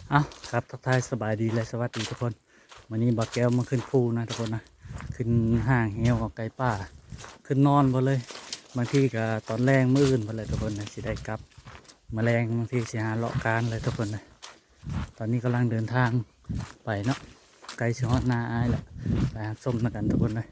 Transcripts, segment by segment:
ເອົ້າ ຄັບ ທັກທາຍສະບາຍດີ ແລະ ສະຫວັດດີທຸກຄົນ. ມື້ນີ້ບ່າວແກ້ວມາຂຶ້ນພູນະທຸກຄົນນະ, ຂຶ້ນຫາແຮ້ວເອົາໄກ່ປ່າ ຂຶ້ນນອນເບິດເລີຍ. ບາງທີກໍຕອນແລງມື້ອື່ນພຸ້ນແຫຼະທຸກຄົນນະ ຊິໄດ້ກັບ. ມາແລງບາງທີຊິຫາເລາະການແຫຼະທຸກຄົນນະ. ຕອນນີ້ກຳລັງເດີນທາງໄປເນາະ, ໃກ້ຊິຮອດນາອ້າຍແລ້ວ, ໄປຮັບຊົມນຳກັນທຸກຄົນເດີ.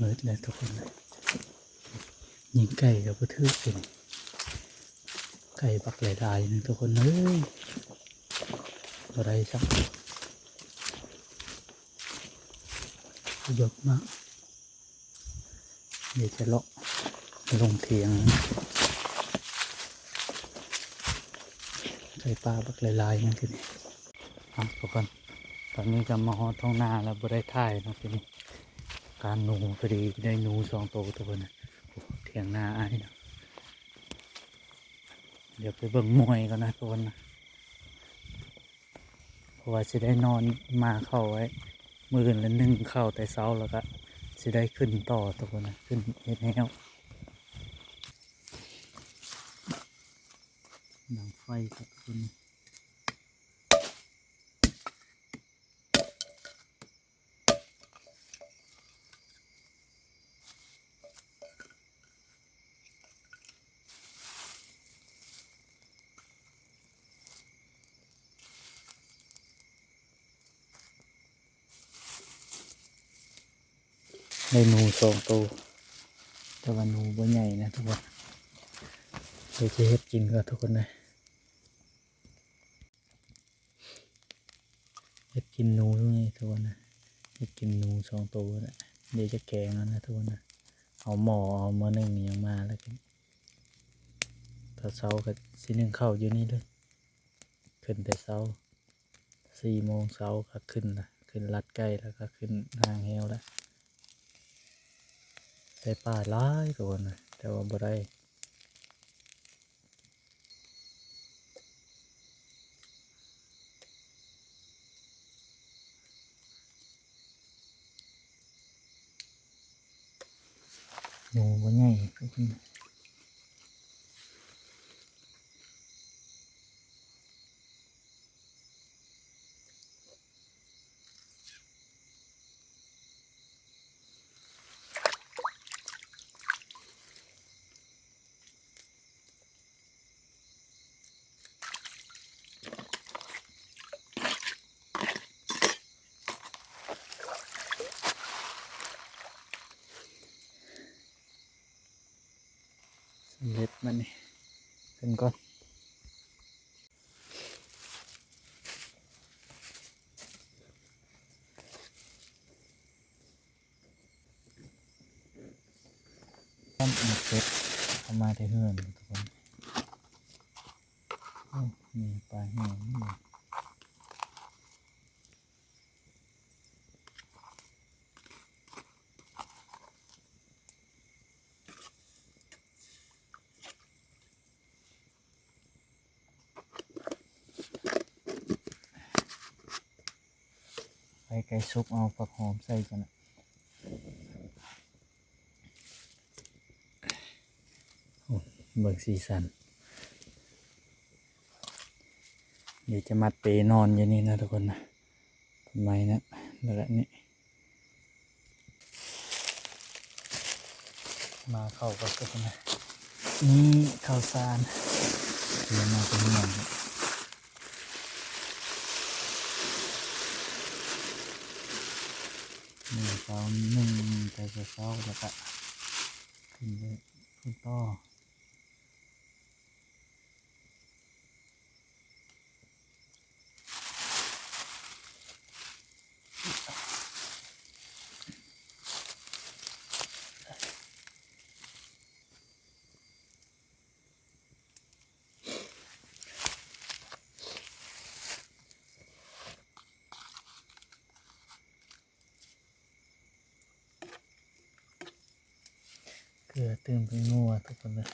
ມືດແລ້ວທຸກຄົນເອີຍ, ຍິງໄກ່ກໍບໍ່ຖືກເປັນ. ໄກ່ບັກຫຼາຍໆໜຶ່ງທຸກຄົນເອີຍ, ບໍ່ໄດ້ຊ້ຳ. ເລິກມາກ. ດຽວຈະເລາະລົງຖຽງ. ໄກ່ປ່າບັກຫຼາຍໆ ນັ້ນຄືນີ້. ອ່ະ ທຸກຄົນ, ຕອນນີ້ກໍມາຮອດທົ່ງນາແລ້ວ, ບໍ່ໄດ້ຖ່າຍເນາະ ຄືນີ້. ການໜູ ພໍດີໄດ້ໜູສອງໂຕ ທຸກຄົນ. ໂອ້ ຖຽງນາອ້າຍເນາະ. ດຽວໄປເບິ່ງມວຍກ່ອນນະ ທຸກຄົນນະ. ເພາະວ່າຊິໄດ້ນອນໝ່າເຂົ້າໄວ້, ມື້ອື່ນລະໜຶ້ງເຂົ້າແຕ່ເຊົ້າ ແລ້ວກະຊິໄດ້ຂຶ້ນຕໍ່ທຸກຄົນນະ, ຂຶ້ນເຮັດແຮ້ວ. ດັງໄຟຄັບທຸກຄົນ. ໄດ້ໜູສອງໂຕ, ແຕ່ວ່າໜູບໍ່ໃຫຍ່ນະທຸກຄົນ. ດຽວຈະເຮັດກິນກ່ອນທຸກຄົນເດີ. ເຮັດກິນໜູນີ້ທຸກຄົນນະ, ເຮັດກິນໜູສອງໂຕນະ. ດຽວຈະແກງເອົານະທຸກຄົນນະ, ເອົາໝໍ້ ເອົາໝໍ້ໜຶ້ງຫຍັງມາແລ້ວກິນ. ຕອນເຊົ້າກໍຊິໜຶ້ງເຂົ້າຢູ່ນີ້ເລີຍ, ຂຶ້ນແຕ່ເຊົ້າ ສີ່ໂມງເຊົ້າກໍຂຶ້ນລະ, ຂຶ້ນລັດໄກ່ແລ້ວກໍຂຶ້ນຫາແຮ້ວລະ. ໄກ່ປ່າຫຼາຍທຸກຄົນນະ, ແຕ່ວ່າບໍ່ໄດ້. ໜູບໍ່ໃຫຍ່. ສຳເລັດບັດນີ້, ຂຶ້ນກ່ອນ. ເອົາເກັບເຂົ້າມາແຕ່ເຮືອນທຸກຄົນ. ໂອ້ ມີປາແຫ້ງນີ້. ໄປໄກ່ສຸກ ເອົາຜັກຫອມໃສ່ກ່ອນນະ. ໂອ້ ເບິ່ງສີສັນ. ດຽວຈະມັດເປນອນຢູ່ນີ້ນະທຸກຄົນນະ. ຕົ້ນໄມ້ນະ ແລ້ວກະນີ້ ມາເຂົ້າກໍຄືກັນນະ. ນີ້ເຂົ້າສານ ເກັບມາເປັນເຫື່ອນ. ນີ້ເຊົ້າໜຶ້ງແຕ່ເຊົ້າ ແລ້ວກະຂຶ້ນໄປພຸ້ນຕໍ່. ເ ອຕື່ມເປັນງົວທຸກຄົນເດີ.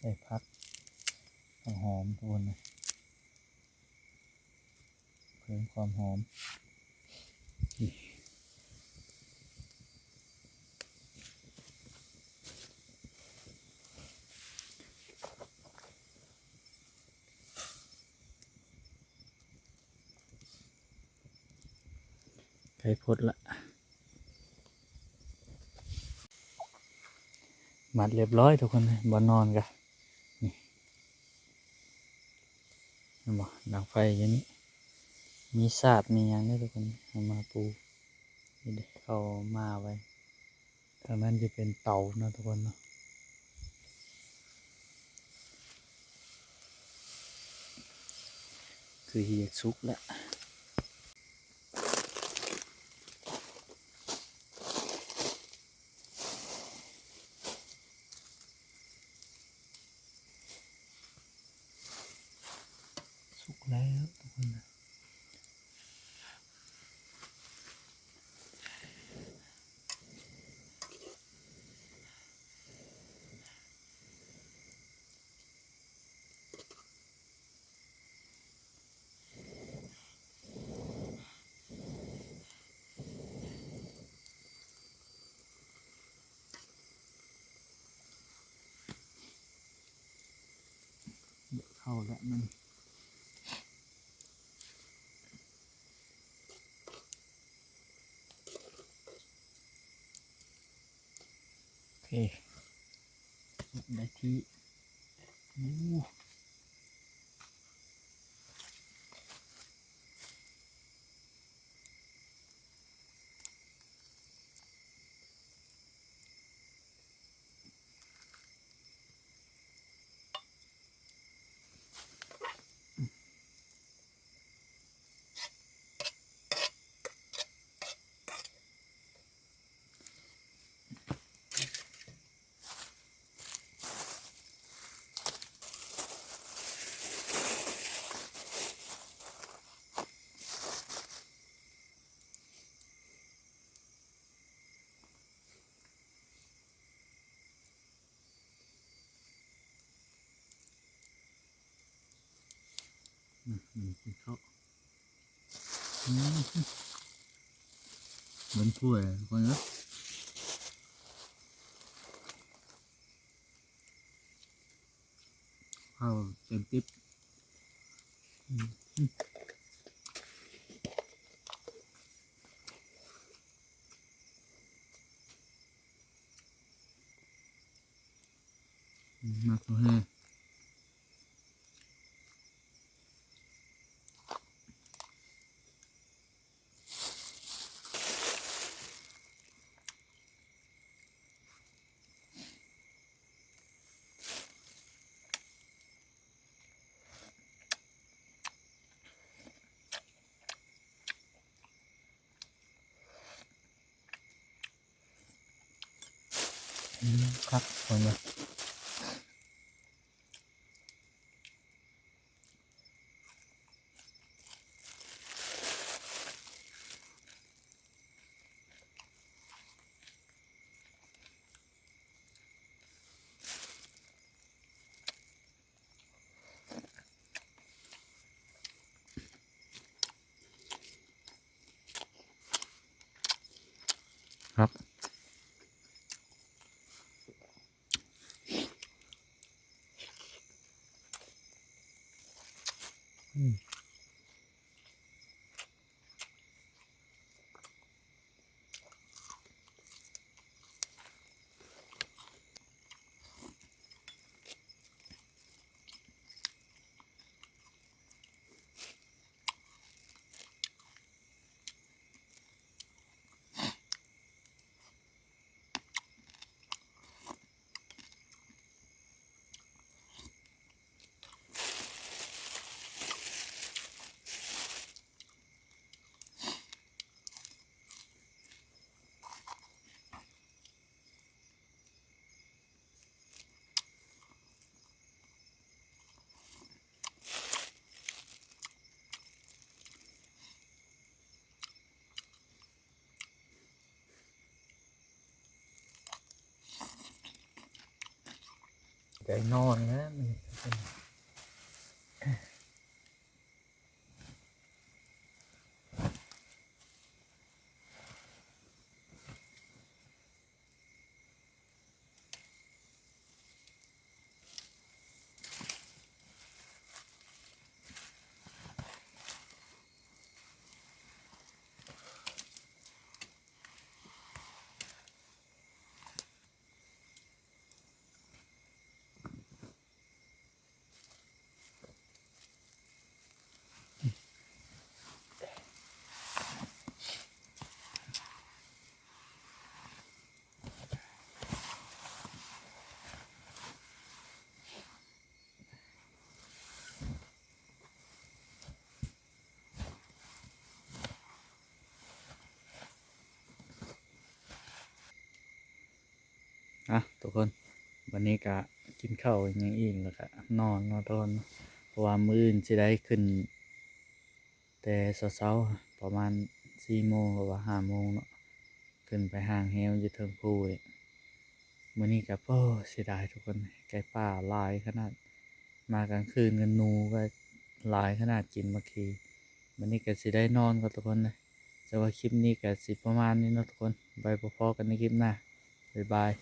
ໃສ່ຜັກ ຜັກຫອມທຸກຄົນເດີ ເພີ່ມຄວາມຫອມ. ໃກ້ພົດລະ ມັດຮຽບຮ້ອຍທຸກຄົນເອີຍ. ບ່ອນນອນກະນີ້ ເຫັນບໍ່ ດັງໄຟຢູ່ນີ້ ມີສາດມີຫຍັງເດີທຸກຄົນ. ເອົາມາປູ ນີ້ເດ້ ເຂົາມາໄວ້. ທາງນັ້ນຈະເປັນເຕົາເນາະທຸກຄົນເນາະ ຄືຊິຢາກສຸກແລ້ວ. ສຸກແລ້ວທຸກຄົນນະ. ເຂົ້າແລ້ວມັນ ໂອເຄ ໄດ້ທີ່ ໂອ້. ອືມ ກິນເຂົ້າ ອືມ ເບິ່ງຖ້ວຍກ່ອນເດີ ເຂົ້າເຕັມຕິບ ອືມ. ອືມ ມັກແຮງ ອືມ ຄັກ ເບິ່ງເດີ. ຄັກ ອືມ. ອືມ ຄັກ ເບິ່ງເດີ. ຈນອນແລ້ວມື້ນີ້. ອ່ະ ທຸກຄົນ ວັນນີ້ກະກິນເຂົ້າຫຍັງອີ່ມ ແລ້ວກະນອນເນາະທຸກຄົນເນາະ ເພາະວ່າມື້ອື່ນຊິໄດ້ຂຶ້ນແຕ່ເຊົ້າໆ ປະມານສີ່ໂມງ ຫຼືວ່າຫ້າໂມງເນາະ ຂຶ້ນໄປຫາງແຮ້ວຢູ່ເທິງພູອີກ. ມື້ນີ້ກະ ໂອ້ ເສຍດາຍທຸກຄົນ ໄກ່ປ່າຫຼາຍຂະໜາດ ມາກາງຄືນກະໜູກະຫຼາຍຂະໜາດ ກິນໝາກຄີ. ມື້ນີ້ກະຊິໄດ້ນອນກ່ອນທຸກຄົນເດີ. ແຕ່ວ່າຄລິບນີ້ກະຊິປະມານນີ້ເນາະທຸກຄົນ ໄວ້ພົບພໍ້ກັນໃນຄລິບໜ້າ ບາຍບາຍ.